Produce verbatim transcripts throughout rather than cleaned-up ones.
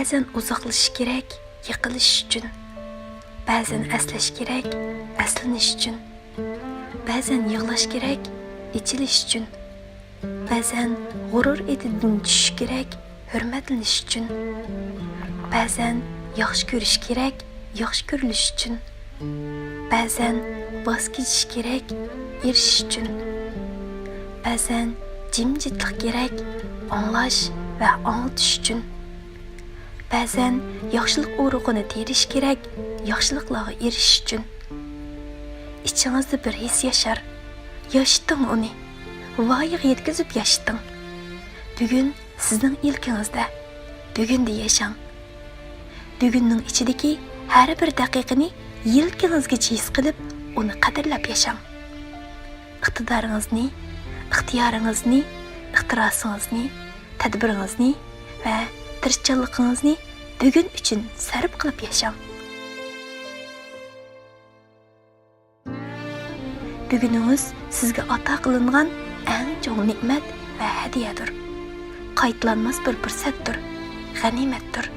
بەزەن ئۇزاقلىشىش كېرەك، يېقىنلىشىش ئۈچۈن. بەزەن ئەسلەش كېرەك، ئەسلىنىش ئۈچۈن. بەزەن يىغلاش كېرەك، ئېچىلىش ئۈچۈن. بەزەن غۇرۇر ئېتىدىن چۈشۈش كېرەك، ھۆرمەتلىنىش ئۈچۈن. بەزەن ياخشى كۆرۈش كېرەك، ياخشى كۆرۈلۈش ئۈچۈن. بەزەن ۋاز كېچىش كېرەك، ئېرىشىش ئۈچۈن. بەزەن جىمجىتلىق كېرەك، ئاڭلاش ۋە ئاڭلىتىش ئۈچۈن. بەزەن ياخشىلىق ئۇرۇقىنى تېرىش كېرەك، ياخشىلىقلارغا ئېرىشىش ئۈچۈن. ئىچىڭىزدە بىر ھېس ياشار. ياشىتىڭ ئۇنى. ۋايىغا يەتكۈزۈپ ياشىتىڭ. بۈگۈن سىزنىڭ ئىلكىڭىزدە. بۈگۈندە ياشاڭ. بۈگۈننىڭ ئىچىدىكى ھەر بىر دەقىقىنى يىلكىڭىزگىچە ھېس قىلىپ، ئۇنى قەدىرلەپ ياشاڭ. ئىقتىدارىڭىزنى، ئىختىيارىڭىزنى، ئىختىراسىڭىزنى، تەدبىرىڭىزنى ۋە تىرىشچانلىقىڭىزنى بۈگۈن ئۈچۈن سەرپ قىلىپ ياشاڭ. بۈگۈنىڭىز سىزگە ئاتا قىلىنغان ئەڭ چوڭ نېمەت ۋە ھەدىيەدۇر. قايتىلانماس بىر پۇرسەتتۇر، غەنىيمەتتۇر.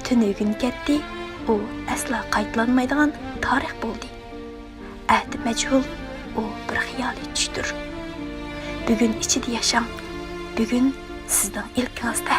تۈنۈگۈن كەتتى، ئۇ ئەسلا قايتىلانمايدىغان تارىخ بولدى. ئەتە مەجھۇل، ئۇ بىر خىيالىي چۈشتۇر. بۈگۈن ئىچىدە ياشاڭ، بۈگۈن سىزنىڭ ئىلكىڭىزدە.